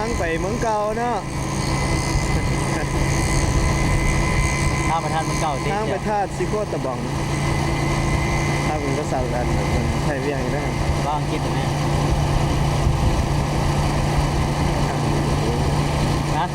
ທາງໄປເມືອງເກົ່າເນາະ ທາງໄປທາດເມືອງເກົ່າຕິ ທາງໄປທາດສີໂຄດຕະບອງ ທາງເປັນພາສາອັງກິດ ໄທວຽງຢູ່ເດ້ ເວົ້າອັງກິດໄດ້ແມ່ນ ຮະ?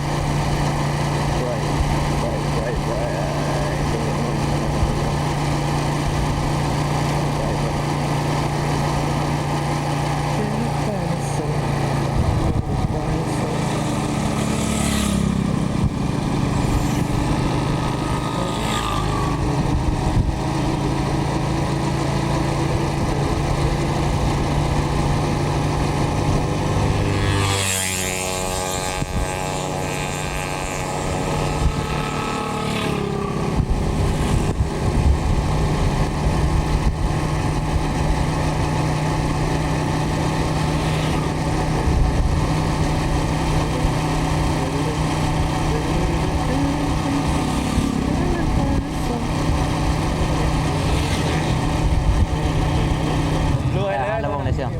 ລວຍເລີຍ ລະວົງໃນເຊື່ອງ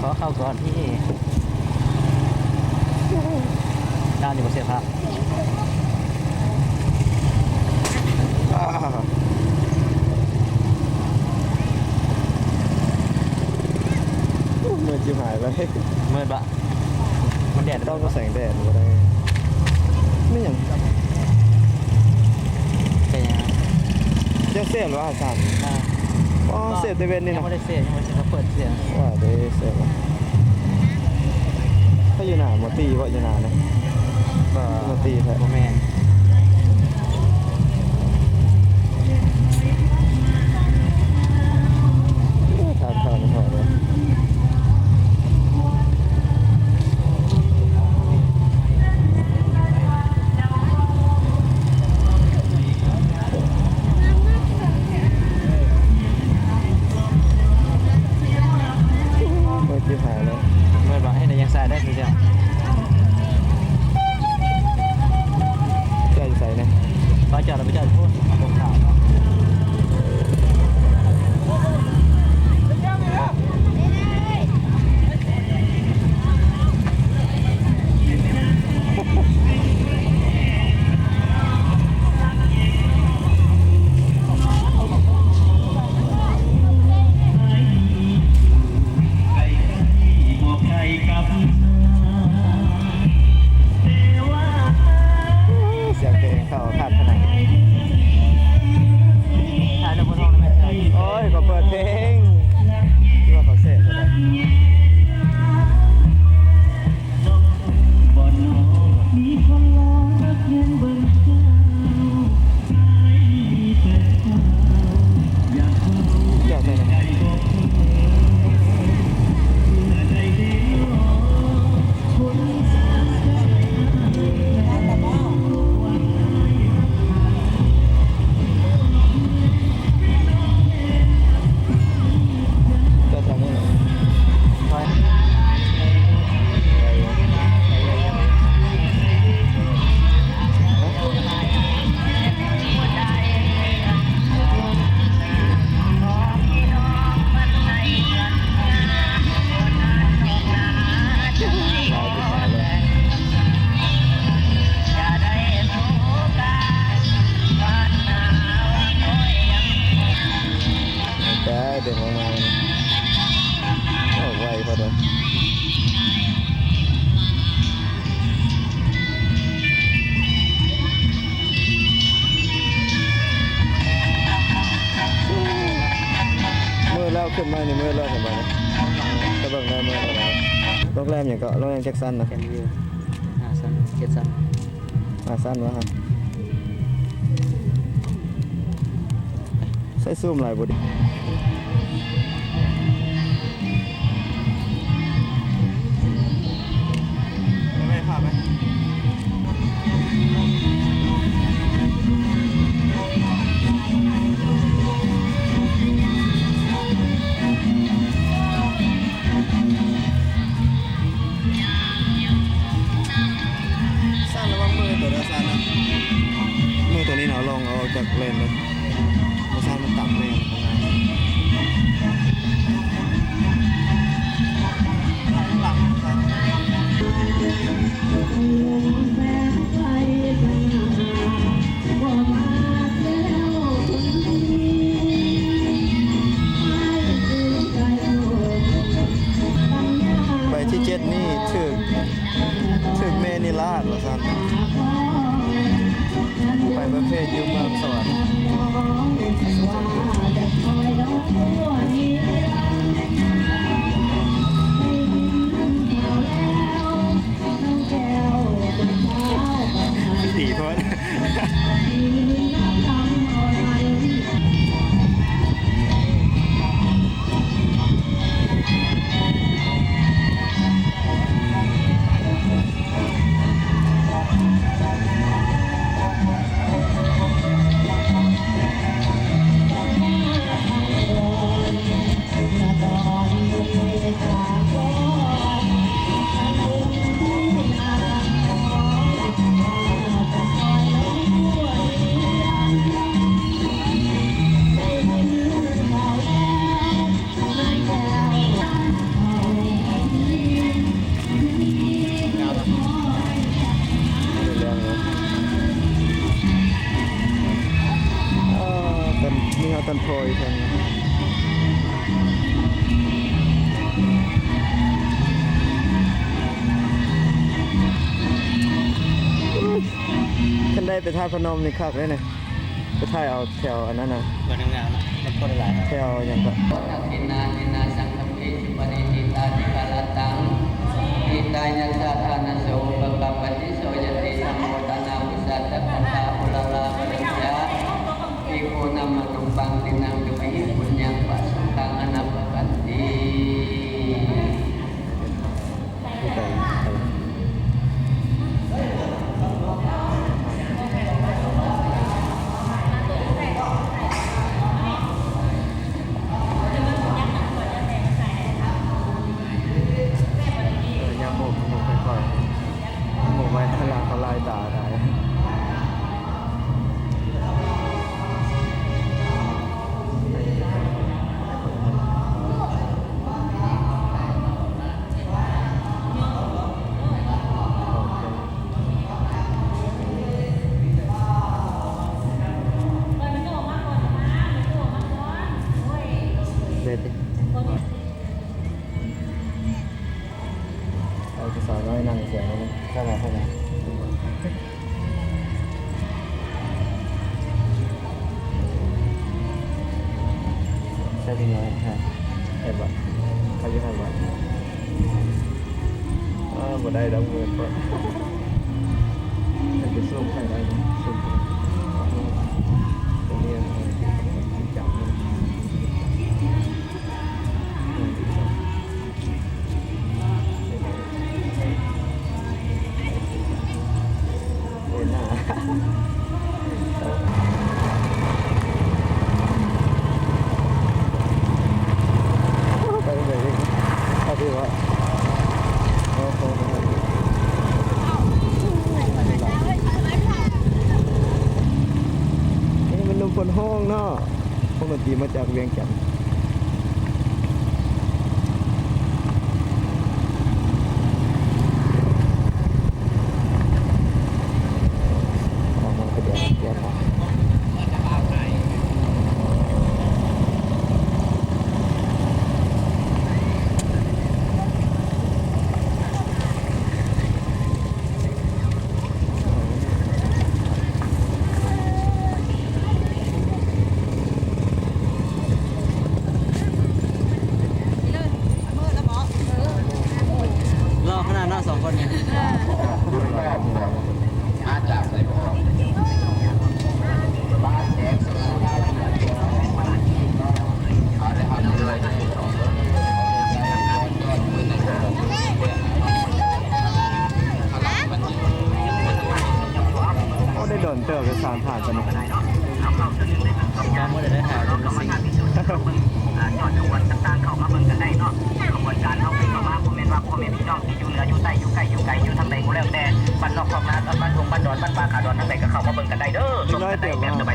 ຂໍເຂົ້າກ່ອນທີ່ ນານຢູ່ບໍ່ເສຍພາບ ໂອ້ ເມື່ອຍຊິບຫາຍເລີຍ ເມື່ອຍບະ ມັນແດດ ຕ້ອງແສງແດດບໍ່ໄດ້ ແມ່ນຫຍັງ ເປັນຫຍັງ ຍັງເສບຢູ່ຫວາ ອາຈານ? ອ່າ ອໍ ເສບແຕ່ເວັນນີ້ນະ ຍັງບໍ່ໄດ້ເສບ ຍັງບໍ່ໄດ້ເສບ ເຂົາເປີດເສຍ ວ່າເດ້ ເສບ ຖ້າຢູ່ໜ້າບໍ່ຕີບໍ່ ຢູ່ໜ້ານະ ບໍ່ ບໍ່ຕີແທ້ ບໍ່ແມ່ນ. ໂອ້ ທາງເຂົ້າມັນຮອດເລີຍ ເປີດຊິຫາຍເລີຍ ເປີດບໍ່ ເຮັດໄດ້ຍັງສາຍໄດ້ຄືເຈົ້າ ຈອດຢູ່ໃສນະ? ໄປຈອດ ໄປຈອດພຸ້ນ ເອົາລົງຂາວເນາະ. ສຽງເພງເຂົ້າຄາດຂະໜາດ ໂອ້ຍ ກໍເປີດເພງ ຄິດວ່າເຂົາເສບເທົ່າໃດ. ໄດ້ເດີນອອກມາ ອອກໄວໂພດເວີຍ. ມືດແລ້ວ ຂຶ້ນມານີ້ມືດແລ້ວ ເຫັນບໍ່ນີ້ ໄປເບິ່ງແລ້ວມືດແລ້ວ. ໂຮງແຮມຫຍັງເກາະ ໂຮງແຮມຈັກຊັ້ນນະ? ແກນວິວ ຫ້າຊັ້ນ ເຈັດຊັ້ນ ຫ້າຊັ້ນວະ. ໃສ່ຊູມຫຼາຍບໍ່ດີ ໄປພາໄປ. ຊັ້ນລະວັງມືໂຕເດີ ຊັ້ນນະ ມືໂຕນີ້ນະ ເອົາລົງ ເອົາອອກຈາກເລນເດີ ບໍ່ຊັ້ນມັນຕຳເລນ. ລາດວ່າຊັ້ນ ໄປປະເພດຢູ່ເມືອງສະຫວັນ. ເອີ ເປັນ ມີເຮົາຕົ້ນໂພຢູ່ເທິງ. ຄັນໄດ້ໄປທາດພະນົມນີ້ຄັກເດ້ນີ້. ໄປຖ່າຍເອົາແຖວອັນນັ້ນນະ ເພິ່ນງາມເນາະ ມັນຄົນຫຼາຍເນາະ ແຖວຫຍັງເກາະ ໂອ ທັກຂິນາທິນາສັງຄະເປ ສຸປະນິທິຕາທິກາລະຕັງ ຫິຕາຍະສາທານະໂສ ປະປະປະຕິໂສ ຍະຕິສັງໂມທະນາ ປຸຊາຈັກກະຕາ ໂອລາລາ ປະລິດຈາ ພິກຂຸນຳມະນຸປັງຕິນັງ ດູມະຫິ ປຸນຍັງ ປະສົງຄັງ ອະນາປະກັນຕິ. ຍາມໂມກ ໂມກຄ່ອຍໆ ໂມກໄວ ລາວເຂົາລາຍຕາໄດ້. ເອົາຜູ້ສາວນ້ອຍນັ່ງເສຍງເລີຍ. ເຂົ້າມາ ເຂົ້າມາ. ໃສ່ເດັກນ້ອຍ ເຫັນບໍ່ ເຂົາຢູ່ຫັ້ນບໍ່? ເອີ ບໍ່ໄດ້ດອກ ມືເປີດ ມັນຈະສູບໃຫ້ໄດ້ ສູບໃຫ້ໄດ້ ຕົວນີ້ ຈັບ ໂອ້ຍ ໜ້າ ໄປເລີຍ ເອົາດີວະ ໂອ້ໂຫ ນີ້ມັນໜຸ່ມຄົນຮ້ອງເນາະ. ວົງດົນຕີມາຈາກວຽງຈັນ. ຫຼໍ່ຂະໜາດເນາະ ສອງຄົນນີ້. ໂອ້ ໄດ້ດົນເຕີບເລີຍ ສາມທ່ານຕົວນີ້ ຈຳບໍ່ໄດ້ ໄດ້ຖ່າຍເປັນສິ່ງ ຈອດຂະບວນຕ່າງໆ ເຂົ້າມາເບິ່ງກັນໄດ້ເນາະ. ຂະບວນການເຮົາເຂົ້າມາ ບໍ່ແມ່ນວ່າພໍ່ແມ່ພີ່ນ້ອງ ຢູ່ເໜືອ ຢູ່ໃຕ້ ຢູ່ໃກ້ ຢູ່ໄກ ຢູ່ທາງໃດກໍແລ້ວແຕ່ ບ້ານນອກຄອກນາ ບ້ານທົ່ງ ບ້ານດອນ ບ້ານປ່າ ຂາດອນ ທາງໃດກໍເຂົ້າມາເບິ່ງກັນໄດ້ເດີ ຊົມກັນໄດ້ແບບສະບາຍ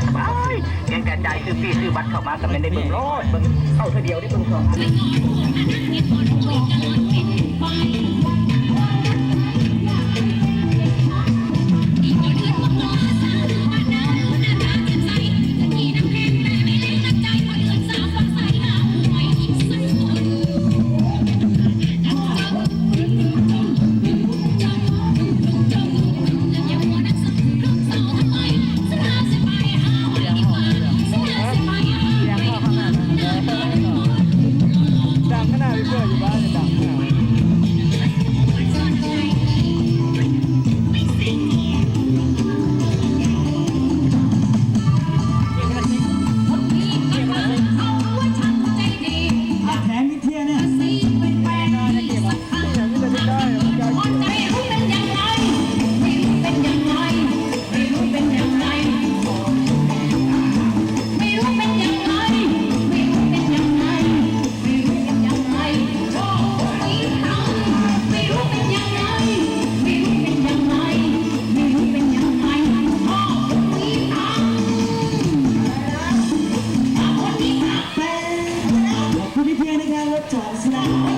ໆ. ພຽງແຕ່ຈ່າຍຊື້ປີ້ຊື້ບັດເຂົ້າມາກໍແມ່ນໄດ້ເບິ່ງໂລດ ເບິ່ງເຂົ້າເທື່ອດຽວໄດ້ເບິ່ງສອງອັນ. ໂອ້ ขอบคุณที่เพียงในการรับชมสนาม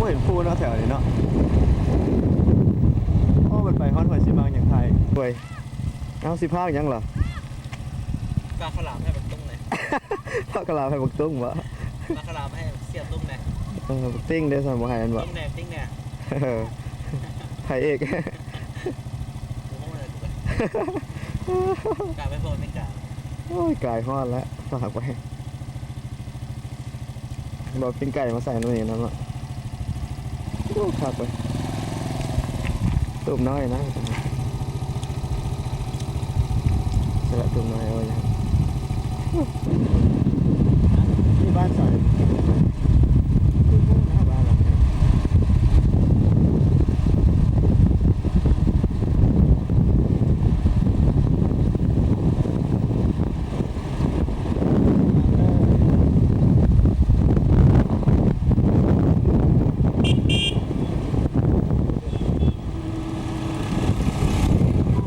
ບໍ່ເຫັນພູເນາະແຖວນີ້ເນາະ. ໂອ້ ມັນໄປຮອດຫ້ວຍຊີມັງຍັງຖ່າຍ. ຫ້ວຍ ເອົ້າ ຊິພາກຫຍັງລະ? ປາກຄະຫຼາມໃຫ້ບັກຕຸ້ງແດ່. ປາກຄະຫຼາມໃຫ້ບັກຕຸ້ງບໍ? ປາກຄະຫຼາມໃຫ້ເສຍຕຸ້ງແດ່. ເອີ ບັກຕິ່ງເດ້ຊັ້ນ ບໍ່ໃຫ້ແມ່ນບໍ? ຕຸ້ງແດ່ ຕິ່ງແດ່. ເອີ ພະເອກ. ໂອ້ຍ ກະໄປພໍ້ອາເມລິກາ. ໂອ້ຍ ກາຍຮອດແລ້ວ ຝາກໄວ້. ບໍ່ ປີ້ງໄກ່ມາໃສ່ໜ່ວຍນັ້ນເນາະ. ໂອ້ ຄັກເວີຍ. ຕູບນ້ອຍນະ ສະລະຕູບນ້ອຍ ໂອ້ຍ ນີ້ບ້ານໃສ?